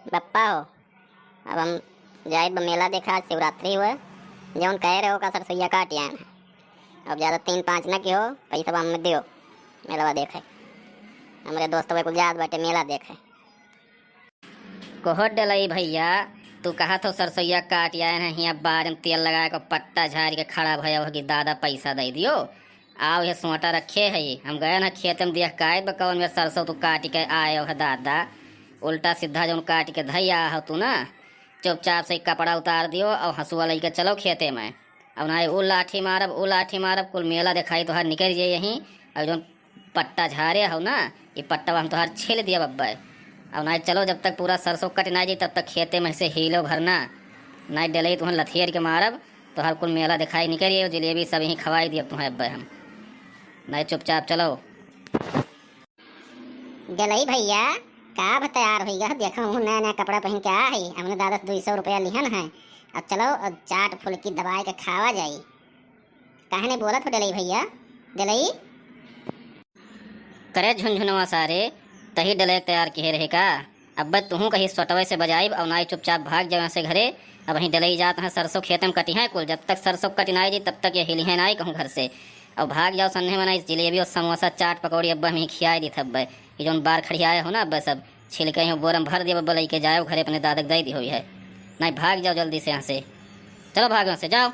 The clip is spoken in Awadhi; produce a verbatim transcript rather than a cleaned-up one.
बप्पा हो, अब हम जाइत बा मेला देखा, आज शिवरात्रि हुए, जौन कहे रहे ओका सरसोइया काट आएन है। अब ज्यादा तीन पाँच ना किहो, पैसा हमें दियो, मेलवा देखे। हमरे दोस्तवा कुल जात बाटे मेला देखे। कहो डलई भैया, तू कहत हो सरसोइया काट आएन है, हियाँ बार में तेल लगाए को पट्टा झारि के खड़ा भया हो कि दादा पैसा दे दियो। आओ, ये सोटा रखे है, हम गए ना खेत में देख के आए बा कौन मेर सरसों तू काट के आए हो दादा, उल्टा सीधा जौन काट के धैया हो तू ना, चुपचाप से कपड़ा उतार दियो और हंसुआ लेके चलो खेते में। अब ना ऊ लाठी मारब, ऊ लाठी मारब, कुल मेला दिखाई तोहार निकल जाए यहीं। और जौन पट्टा झारे हो ना, ये पट्टा हम तोहार छील दिया बब्बे। अब ना चलो, जब तक पूरा सरसों कट ना जाई तब तक खेते में से हिलो भरना, ना डलई तुहन लथेर के मारब, तोहार कुल मेला दिखाई निकल जाए, जलेबी सब यहीं खवाई दिया तुहें अब्बे हम। ना चुपचाप चलो। डलई भैया, का अब तैयार होइगा? देखो हूँ नया नया कपड़ा पहन के आ है, हमने दादा से दुई सौ रुपया लिहन है। अब चलो, अब चाट फुल्की दबाए के खावा जाई। काहे नहीं बोलत हो डलई भैया? डलई करे झुनझुनवा सारे, तही डलई तैयार किहे रहे का? अब्बे तुहूँ कहीं सोटवे से बजाइब और नाई चुपचाप भाग जाओ यहाँ से घरे। अब वहीं डलई जात हैं, सरसों खेत में कटी हैं कुल, जब तक सरसों कटी नाई जी तब तक ये हिली हैं नाई कहूँ घर से। और भाग जाओ सन्ने मना, इस जलेबी और समोसा चाट पकौड़ी अब्बे हम ही खियाए दी थब्बे। ये जौन बार खड़ियाए हो ना अब्बे सब छिलके ही बोरम भर दिया बब्बे, लेके जाओ घरे अपने दादक दे दी हुई है। नाई भाग जाओ जल्दी से यहाँ से, चलो भाग यहाँ से जाओ।